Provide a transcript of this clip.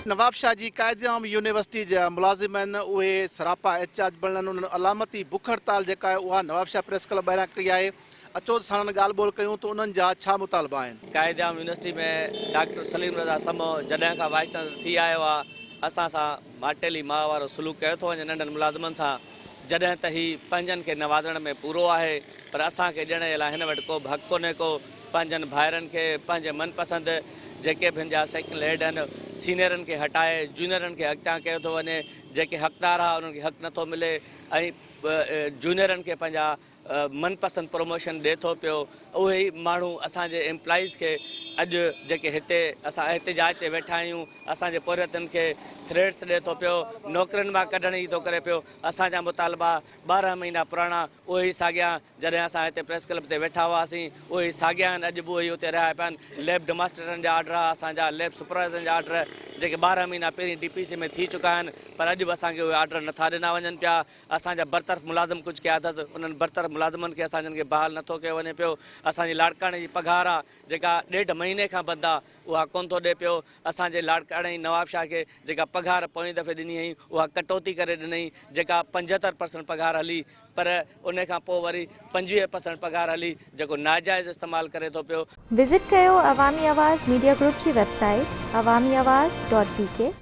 نوابشاهه جي قائد اعظم يونيورسٽي جا ملازم آهن اهي سراپا احتجاج بڻيل آهن انهن علامتي بک هڙتال جيڪا آهي اها نوابشاهه پريس ڪلب ٻاهران ڪئي آهي اچو ته ساڻن ڳالهه ٻولهه ڪيون ته انهن جا ڇا مطالبا آهن. قائد اعظم يونيورسٽي ۾ ڊاڪٽر سليم رضا سمو جڏهن کان وائيس چانسلر ٿي آيو آهي اسان سان ماٽيلي ماء وارو سلوڪ ڪيو ٿو وڃي ننڍن ملازمن سان جڏهن ته هي پنهنجن کي نوازڻ ۾ پورو آهي پر اسان کي ڏيڻ جي لاء هن وٽ ڪو به حق ڪونهي ڪو پنهنجن ڀائرن کي پنهنجي من پسند جيڪي به هن جا سيڪشنل هيڊ آهن سينئرن کي هٽائي جونيئرن کي اڳتان ڪيو ٿو وڃي جيڪي حقدار ها انهن کي حق نٿو ملي ۽ جونيئرن کي پنهنجا من پسند پروموشن ڏي ٿو پيو اهي ئي ماڻهو اسان جي ايمپلائيز کي اڄ جيڪي هتي اسان احتجاج تي ويٺا آهيون اسان جي پورهيتن کي ٿريٽس ڏي ٿو پيو نوڪرين مان ڪڍڻ جي ٿو ڪري پيو اسان جا مطالبا 12 مهينا پراڻا اهي ئي ساڳيا جڏهن اسان هتي پريس ڪلب تي ويٺا هئاسين اهي ئي ساڳيا آهن اڄ به اهي ئي اتي رهيا پيا آهن ليب ڊماسٽريٽرن جا آرڊر اسان جا ليب سپروائيزرن جا آرڊر جيڪي 12 مهينا پهرين ڊي پي سي ۾ ٿي چڪا آهن پر اڄ به اسان کي اهي آرڊر نٿا ڏنا وڃن پيا اسان جا برطرف ملازم ڪجهه ڪيا اٿس انهن برطرف ملازمن کي اسان جن کي بحال نٿو ڪيو وڃي پيو اسان جي لاڙڪاڻي جي پگهار آ جيڪا ڏيڍ مهيني کان بند آ اها ڪونه ٿو ڏي پيو اسان جي لاڙڪاڻي ۽ نوابشاهه کي جيڪا پگهار پوئين دفعي ڏني هئي اها ڪٽوتي ڪري ڏنئي جيڪا 75 پرسنٽ پگهار هلي پر ان کان پوء وري 25 پرسنٽ پگهار هلي جيڪو ناجائز استعمال ڪري ٿو پيو. وزٽ ڪيو عوامي آواز ميڊيا گروپ جي web site Awami Awaz dot B K.